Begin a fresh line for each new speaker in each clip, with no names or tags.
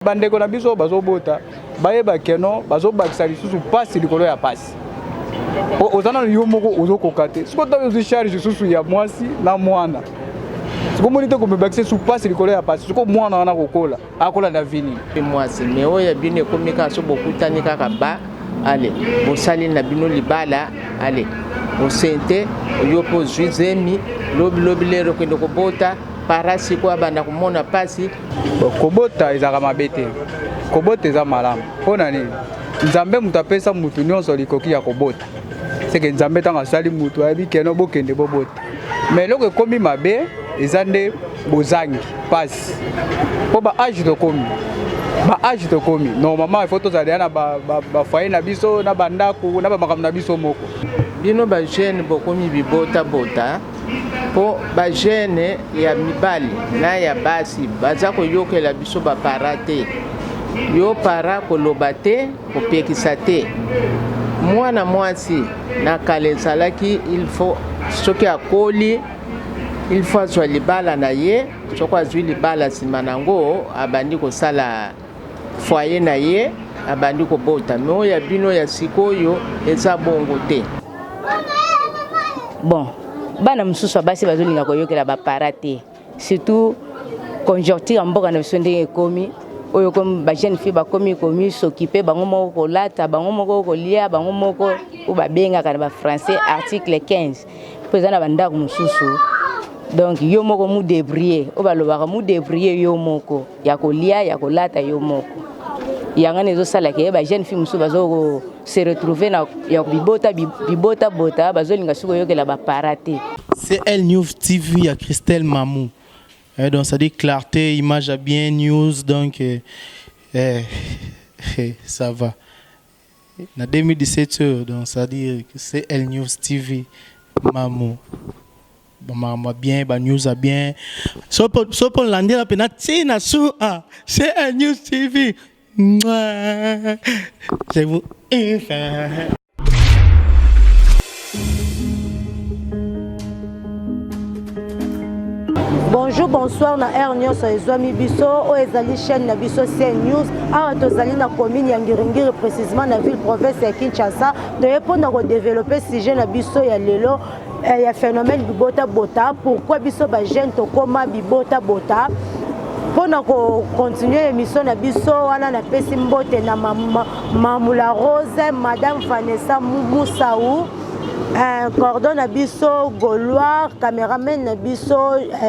Bandeko na biso bazobota bayeba keno bazobakisa lisusu mpasi likolo ya mpasi. Oza nano yo moko ozokoka te, sikoyo ntango ozwi charge lisusu ya mwasi na mwana, sikomoni te komibakisa lisusu mpasi likolo ya mpasi. Sikoyo mwana wana kokola akola na vie nini?
Mwasi me oyo ya bino ekomi kaka so bokutani kaka ba ale bosali na bino libala ale osente yo mpe ozwi zemi lobilobi lero okende kobota para sikoyo abanda komona mpasi.
Kobota ezalaka mabe te, kobota eza malamu. Mpo na nini? Nzambe moto apesa motu nyonso likoki ya kobota. Seke Nzambe ntango asali motu ayebi keno bokende bobota. Me eloko ekomi mabe eza nde bozangi pasi, mpo ba age tokomi, ba age tokomi normalement il faut tozala deja na bafoyer na biso na bandako na bamakambo na biso moko.
Bino ba jeune bokomi bibotabota mpo ba jeune ya mibali na ya basi baza koyokela biso ba para te. Yo para koloba te, kopekisa te. Mwana mwasi na kala ezalaki il faut soki akoli il faut azwa libala na ye, soki azwi libala nsima na yango abandi kosala foyer na ye, abandi kobota. Me oyo ya bino ya sikoyo eza bongo te.
Bon, bana mosusu ya basi bazolinga koyokela bapara te, surtout conjoncture ya mboka na biso ndenge ekomi oyo, komi ba jeune fille bakomi komi s'occuper bango moko, kolata bango moko, kolia bango moko, oyo babengaka na bafrançais article 15, mpo eza na bandako mosusu. Donc yo moko mu débrouiller, oyo balobaka mu débrouiller yo moko, ya kolia ya kolata yo moko. Yango wana ezosalaka ye ba jeune fille mosusu bazo se retrouver na ya bibota bibota bota, bazolinga soki koyokela bapara te.
CL News TV ya Christelle Mamou. Eh, donc ça dit clarté, image à bien, news, donc eh, eh, ça va. Na 2017, donc ça dit CL News TV Mamou. Ba bien, ba news à bien. So so po landela pe na tina su ah CL News TV. Mouah. Je vous
Bonjour, bonsoir na heure nyonso ezwami biso oyo ezali chaîne na biso CN News. Awa tozali na commune ya Ngiringiri, précisément na ville province ya Kinshasa. Toye mpona kodévelopper sujet na biso ya lelo ya phénomène bibota bota. Pourquoi biso ba jeune tokoma bibota bota? Mpona kocontinue émission na biso wana, napesi mbote na Mamula Rose, Madame Vanessa Moussaou, cordon na biso Gauloir, caméraman na biso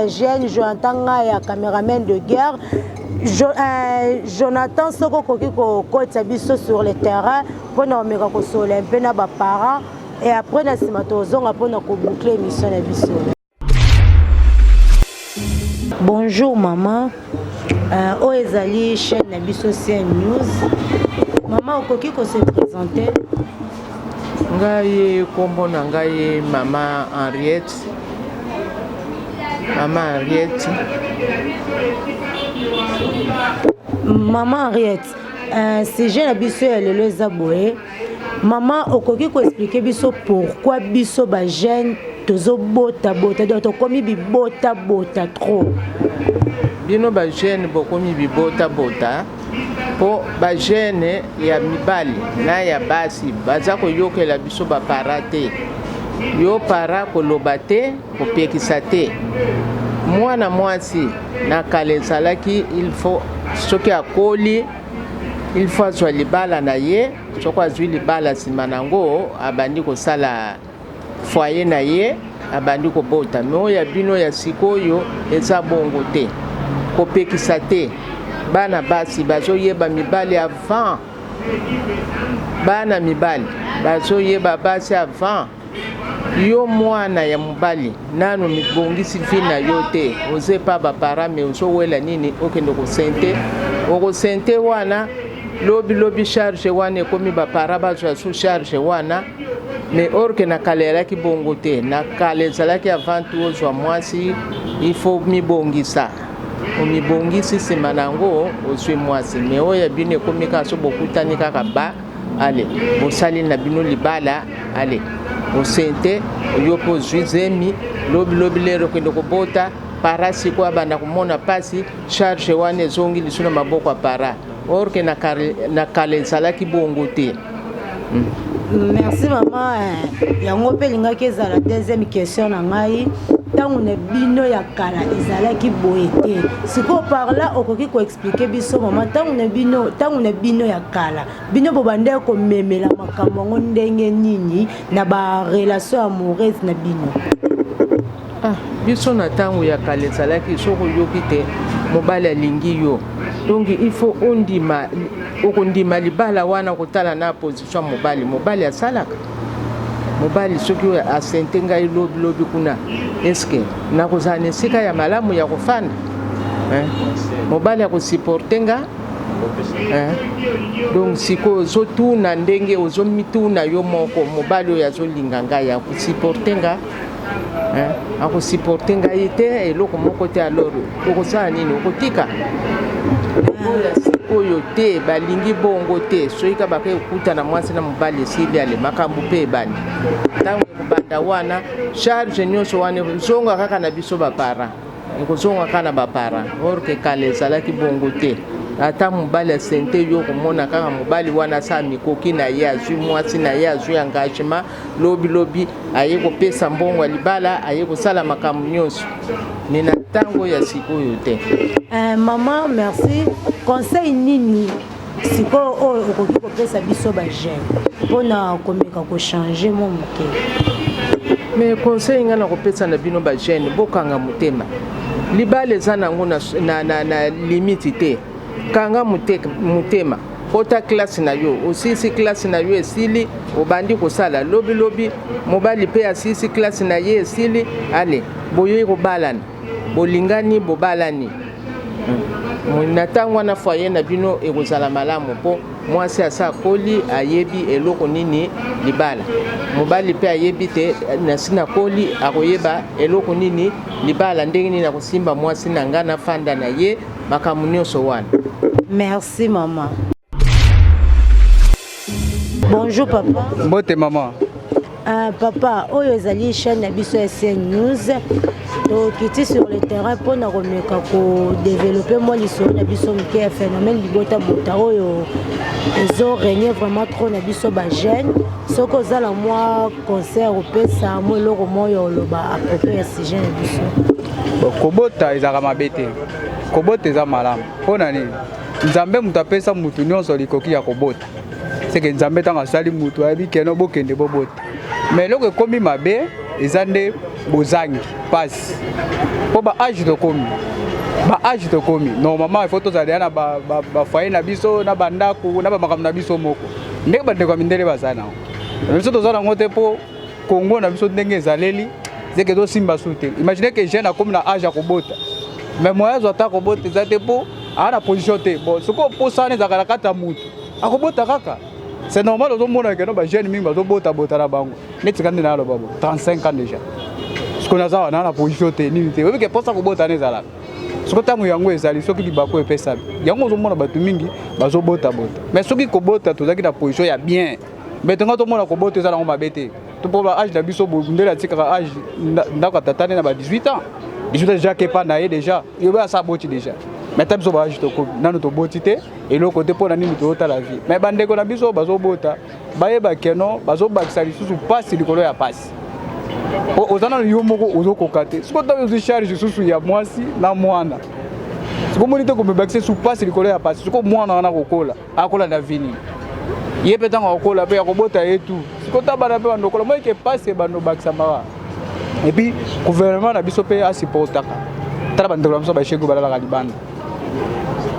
jeune Jonathan Ngaya, caméraman de guerre. Jonathan, soki okoki kokotisa biso sur le terrain mpona komeka kosolola mpe na baparent, et après na nsima tozonga mpona koboucle émission na biso. Bonjour maman, oyo ezali chaîne na biso CN News. Mama, okoki kose présenter?
Ngai nkombo na ngai mama Henriette, mama Henriette.
Mama Henriette, sujet na biso ya lelo eza boye. Mama, okoki koexpliquer biso pourquoi biso bajeune tozobotabota, donc tokomi bibotabota trop?
Bino bajeune bokomi bibotabota mpo bajeune ya mibali na ya basi baza koyokela biso bapara te. Yo para koloba te, kopekisa te. Mwana mwasi na kala ezalaki il faut soki akoli il faut azwa libala na ye, soki azwi libala nsima na yango abandi kosala foyer na ye, abandi kobota. Me oyo ya bino ya sikoyo eza bongo te, kopekisa te. Bana basi bazoyeba mibali avant, bana mibali bazoyeba basi avant. Yo mwana ya mobali nanu mibongisi vie na yo te, oza epa bapara me ozowela nini? Okende kosente, okosente wana lobi lobi charge wana ekomi bapara bazwa su charge wana. Me orke na kala ezalaki bongo te. Na kala ezalaki avant tu ozwa mwasi il faut mibongisa, omibongisi nsima na yango ozwi mwasi. Me oyo ya bino ekomi kaka so bokutani kaka ba ale bosali na bino libala ale osente yo mpe ozwi zemi lobilobi lero okende kobota. Para sikoyo abanda komona mpasi, charge wana ezongi lisusu na maboko ya para, or que na kala ezalaki bongo te.
Merci mama. Yango mpe elingaki ezala deuxième question na ngai. Ntango na bino ya kala ezalaki boye te. Sikoyo par là okoki koexpliquer biso, mama, ntango na bino ya kala, bino bobandaki komemela makambo yango ndenge nini na barelation amoureuse na bino?
Ah, biso na ntango ya kala ezalaki, soki oyoki te mobali alingi yo, donc il faut ondima, okondima libala wana, kotala na position ya mobali. Mobali asalaka, mobali soki asente ngai lobilobi kuna, eske nakozala na esika ya malamu ya kofanda, hein? Mobali akosupporter nga, hein? Donc sikoyo ozotuna ndenge ozomituna yo moko: mobali oyo azolinga ngai akosupporter nga, hein? Akosupporter ngai te, eloko moko te, alors okosala nini? Okotika. Oyo sikoyo te, balingi bongo te. Soki ka bake kokutana mwasi na mobali, esili, ale makambo mpe ebandi. Ntango ekobanda wana, charge nyonso wana ekozonga kaka na biso baparent, ekozonga kaka na baparent, or que kala ezalaki bongo te. Ata mobali asente yo, komona kaka mobali wana asala mikoki na ye, azwi mwasi na ye, azwi engagement, lobilobi aye kopesa mbongo ya libala, aye kosala makambo nyonso. Me na ntango ya sikoyo te.
Mama, merci. Conseil nini sikoyo oyo okoki kopesa biso bajeune mpona komeka kochanger mo moke?
Mais conseil ngai na kopesa na bino bajeune, bokanga motema. Libala eza nango na limite te. Kanga motema, kota classe na yo, osilisi classe na yo, esili, obandi kosala. Lobilobi mobali mpe asilisi classe na ye, esili, ale boyei kobalana, bolingani, bobalani. Na ntango wana foyer na bino ekozala malamu, mpo mwasi asa akoli, ayebi eloko nini libala, mobali mpe ayebi te nasi nakoli, akoyeba eloko nini libala, ndenge nini akosimba mwasi na ngai, nafanda na ye, makambo nyonso wana.
Merci mama. Bonjour papa.
Mbote mama.
Papa, oyo ezali chaîne na biso ya SN News. Tokiti sur le terrain mpona komeka kodévelopper mwa lisolo na biso moke ya phénomène libota bota oyo ezorégner vraiment trop na biso bajeune. Soki ozala mwa conseil opesa, mwa eloko moyo oloba à propos ya sujet na biso.
Bon, kobota ezalaka mabe te. Kobota eza malamu. Mpo na nini? Nzambe moto apesa mutu nyonso likoki ya kobota. Seke Nzambe ntango asali mutu, ayebi keno bokende bobota. Mais eloko ekomi mabe eza nde bozangi, pasi, mpo ba âge tokomi, normalement il faut tozala na bafoyer na biso, na bandako, na bamakambo na biso moko, ndenge bandeko ya mindele baza nango. Biso toza nango te, mpo Kongo na biso ndenge ezaleli, zeke ezosimba su te. Imagine que jeune akomi na âge ya kobota, mais moyen azwa ata kobota eza te, mpo aa na position te. Bon, soki oposa wana ezalaka na kati ya mutu, akobota kaka, c'est normal. Ozomona que no bajeune mingi bazobotabota na bango. Neti ka nde naloba bo 35 ans déjà, soki naza wana na position te, nini te, oyebi que mposa kobota wana ezalaka. Soki ntango yango ezali, soki libaku epesami yango, ozomona bato mingi bazobotabota. Mais soki kobota tozalaki na position ya bien, mais tonga tomona kobota eza nango mabe te. To mpo ba âge na biso, ndele atikaka âge ndako ya tata nde na ba 18 ans, 18 ans déjà, kepa na ye déjà, yobe asa aboti déjà. Mais ata biso ba âge tokomi, nano toboti te, eloko te. Mpo na nini? Tozotala vie. Mais bandeko na biso bazobota, bayeba keno bazobakisa lisusu pasi likolo ya pasi. Oza nano yo moko, ozokoka te. Soki otabi ozwi charge lisusu ya mwasi na mwana, soki omoni te, komebakisa su pasi likolo ya pasi. Soki mwana wana kokola, akola na vie nini? Ye mpe ntango akokola mpe akobota ye tu. Sikoyo ta bana mpe bandokola moyeke pasi ebando obakisamaka. Et puis gouvernement na biso mpe asupportaka. Tala bandeko na biso bashego balalaka libanda,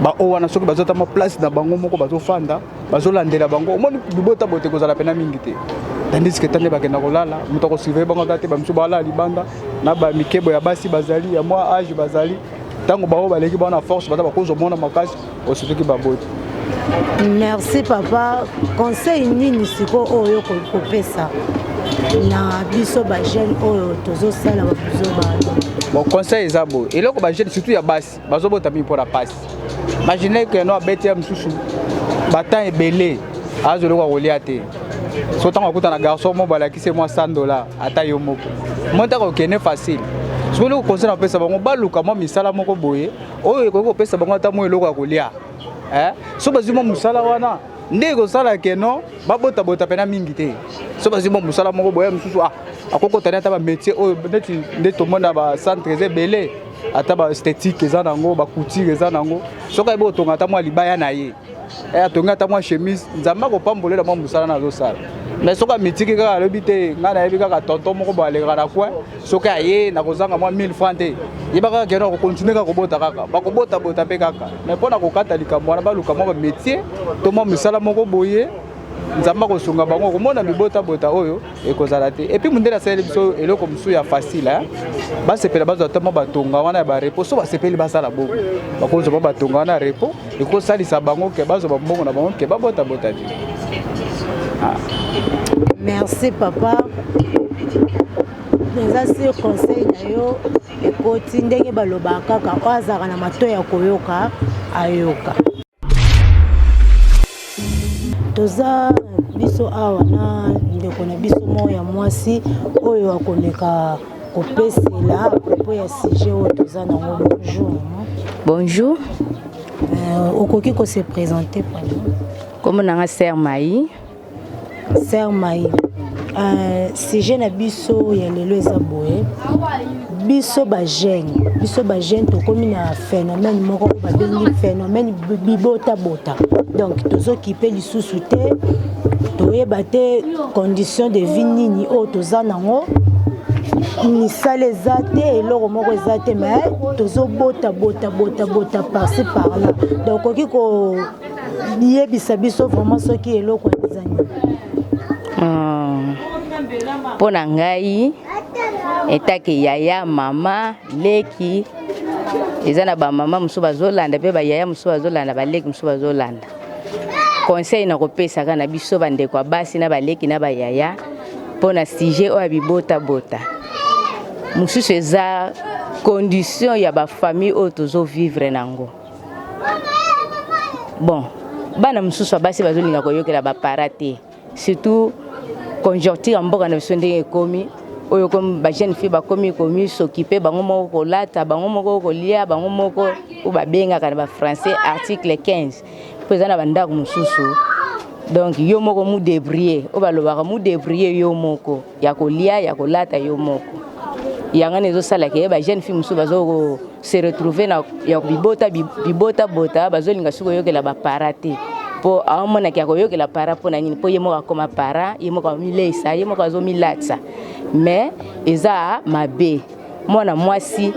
baoyo wana soki bazota mwa place na bango moko, bazofanda, bazolandela bango, omoni libota bote kozala pena mingi te. Tandis que tande bakenda kolala, moto akosurveiller bango ata te. Bamisu balala libanda na bamikebo ya basi bazali ya mwa âge, bazali ntango bango baleki bango na force, baza bakozwa mona makasi, osoki baboti.
Merci papa. Conseil nini sikoyo oyo kopesa na biso bajeune oyo tozosala babuzoba?
Bon, conseil eza boye: eloko bajeune, surtout ya basi, bazobota mingi mpona pasi. Imagine que no abeti ya mosusu batemps ebele, azwa eloko ya kolia te. So ntango akuta na garçon mo balakisi mwa 100 $, ata yo moko mo ntaka okende facile. Soki eloko conseil na kopesa bango, baluka mwa misala moko boye oyo ekoki kopesa bango ata mwa eloko ya kolia. Eh? So bazwi mwa mosala wana nde ekosala ke non babotabota mpena mingi te. So bazwi mwa mosala moko boye mosusu, ah, akokota ne ata bamétier oyo neti nde tomona bacentre eza ebele, ata baesthétique eza nango, bacouture eza nango. Soki ayebi kotonga ata mwa libaya na ye, atongi ata mwa chemise, Nzambe akopambolela mwa mosala na azosala. Mais soki amitiki kaka, alobi te, ngai nayebi kaka tonton moko boye alekaka na coin, soki aye nakozanga mwa 1000 franc te, yeba kaka keno akokontinue kaka kobota, kaka bakobotabota mpe kaka. Mais mpo na kokata likambo wana, baluka mwa bamétier to mwa mosala moko boye, Nzambe akosunga bango, komona bibotabota oyo ekozala te. Et puis mondele asaleli biso eloko mosusu ya facile. Basepela, bazwa ata mwa batonga wana ya barepos. So basepeli, basala bongo, bakozwa mwa batonga wana ya repos, ekosalisa bango ke bazwa bambongo na bango ke babotabota te.
Merci papa, eza sur conseil na yo ekoti ndenge balobaka kaka, oyo azalaka na matoi ya koyoka ayoka. Toza biso awa na ndeko na biso moko ya mwasi oyo akomeka kopesela propos ya sujet oyo toza nango. Bonjour mama.
Bonjour.
Okoki kose présenter, pardon?
Kombo nanga Sœur Mai.
Sœur Mai, sujet na biso ya lelo eza boye: biso bajeune, biso bajeune tokómi na phénomène moko oyo babengi phénomène bibotabota. Donc tozokipe lisusu te, toyeba te condition de vie nini oyo toza nango, misala eza te, eloko moko eza te, mais tozobota bota bota bota par-ci par-là. Donc okoki koyebisa biso vraiment soki eloko eza nini?
Mpo na ngai etake yaya, mama leki, eza na bamama mosusu bazolanda mpe bayaya mosusu bazolanda, baleki mosusu bazolanda, conseil na kopesaka na biso bandeko ya basi na baleki na bayaya mpo na sujet oyo ya bibotabota mosusu, eza condition ya bafamille oyo tozovivre nango. Bon, bana mosusu ya basi bazolinga koyokela baparents te, surtout conjoncture ya mboka na biso ndenge ekomi oyo, komi bajeune fille bakomi komis'occuper bango moko, kolata bango moko, kolia bango moko, oyo babengaka na bafrançais article 15, mpo eza na bandako mosusu. Donc yo moko mudébrouiller, oyo balobaka mudébrouiller yo moko, ya kolia, ya kolata yo moko. Yango wana ezosalaka ye bajeune fille mosusu bazo se retrouver na ya bibota bibota bota, bazolinga soki koyokela baparents te, mpo aomonaki ya koyokela parent mpo na nini? Mpo ye moko akoma parent, ye moko amilesa, ye moko azomilatisa. Mais eza mabe. Mwana mwasi,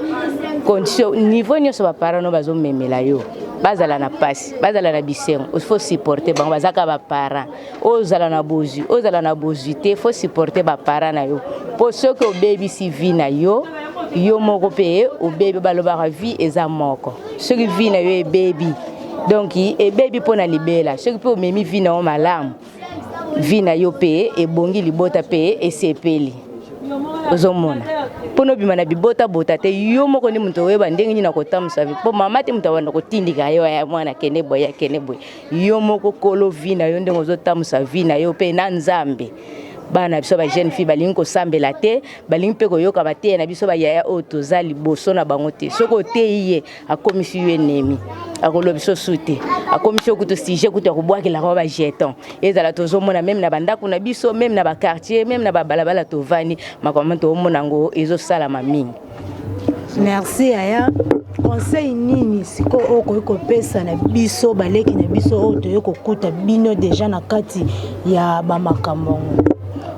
condition niveau nyonso baparent no bazomemela yo, bazala na pasi, bazala na bisengo, il faut supporter bango, baza kaka baparent. Oyo ozala na bozwi, oyo ozala na bozwi te, faut supporter baparent na yo, mpo soki obebisi vie na yo, yo moko mpe obebi. Balobaka vie eza moko. Soki vie na yo ebebi, donc ebebi mpo na libela. Soki mpe omemi vie na yo malamu, vie na yo mpe ebongi, libota mpe esepeli. Ozomona, mpona obima na bibotabota te, yo moko nde moto oyeba ndenge nini na kotambusa vie, mpo mama te moto abanda kotindika yo ya mwana kende boye, akende boye. Yo moko kolo vie na yo, ndenge ozotambusa vie na yo mpe na Nzambe. Bana biso bajeune fille balingi kosambela te, balingi mpe koyoka bateya na biso bayaya oyo toza liboso na bango te. Soki oteyi ye, akomisi yo ennemi, akoloba biso su te, akomisi yo kutu sujet kutu ya kobwakelaka wa bajeton. Ezala tozomona même na bandako na biso, même na baquartier, même na babalabala tovandi, makambo toomona yango ezosalama mingi.
Merci yaya. Conseil nini sikoyo oyo okoki kopesa na biso baleki na biso oyo toye kokuta bino déjà na kati ya bamakambo yango?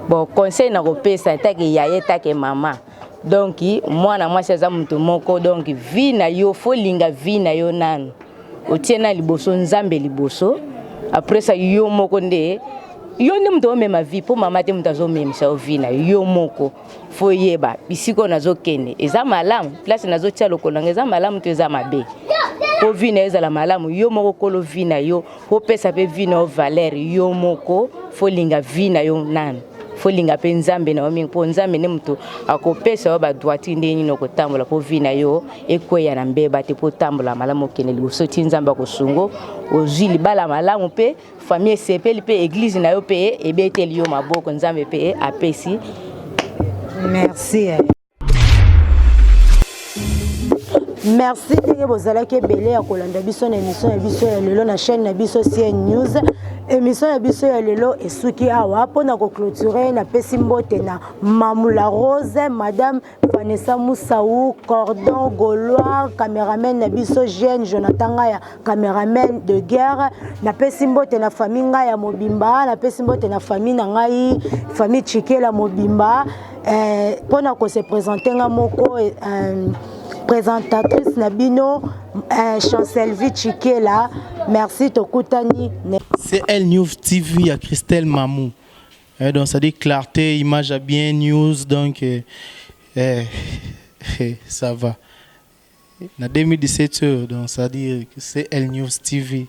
Bon, conseil na kopesa etake yaya, etake mama, donc mwana mwasi aza moto moko. Donc vie na yo, faut linga vie na yo nanu, otie na liboso Nzambe liboso, après ça yo moko nde, yo nde moto omema vie, mpo mama te moto azomemisa yo vie na yo moko. Faut yeba bisika oyo nazokende eza malamu, place nazotia lokolo nanga eza malamu to eza mabe, mpo vie na yo ezala malamu. Yo moko kolo vie na yo, opesa mpe vie na yo valeur. Yo moko faut linga vie na yo nanu, faut linga mpe Nzambe na yo mingi, mpo Nzambe nde moto akopesa yo badroiture ndenge nini okotambola, mpo vie na yo ekweya na mbeba te, mpo otambola malamu, okende liboso ti Nzambe akosungo, ozwi libala malamu, mpe famille esepeli, mpe église na yo mpe ebeteli yo maboko, Nzambe mpe apesi.
Merci. Merci ndenge bozalaki ebele ya kolanda biso na émission ya biso ya lelo na chaîne na biso CN News. Émission ya biso ya lelo esuki awa. Mpona koclôturer, napesi mbote na Mamula Rose, Madame Vanessa Moussaou, Cordon Gaulois, caméraman na biso jeune Jonathan Ngaya, caméraman de guerre. Napesi mbote na famille ngai ya mobimba, napesi mbote na famille na ngai, famille Chikela mobimba. Mpona kose présenter, nga moko présentatrice na bino, Chancelvie Chikela. Merci, tokutani.
CL News TV ya Christelle Mamou. Eh, donc ça dit clarté, image à bien, news, donc eh, ça va. Na 2017, donc ça dit que CL News TV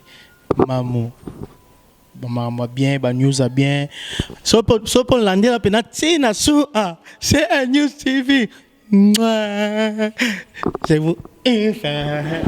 Mamou. Bon, bien, ba news à bien. So pour landela pena tina su ah, CL News TV. Mouah. Je vous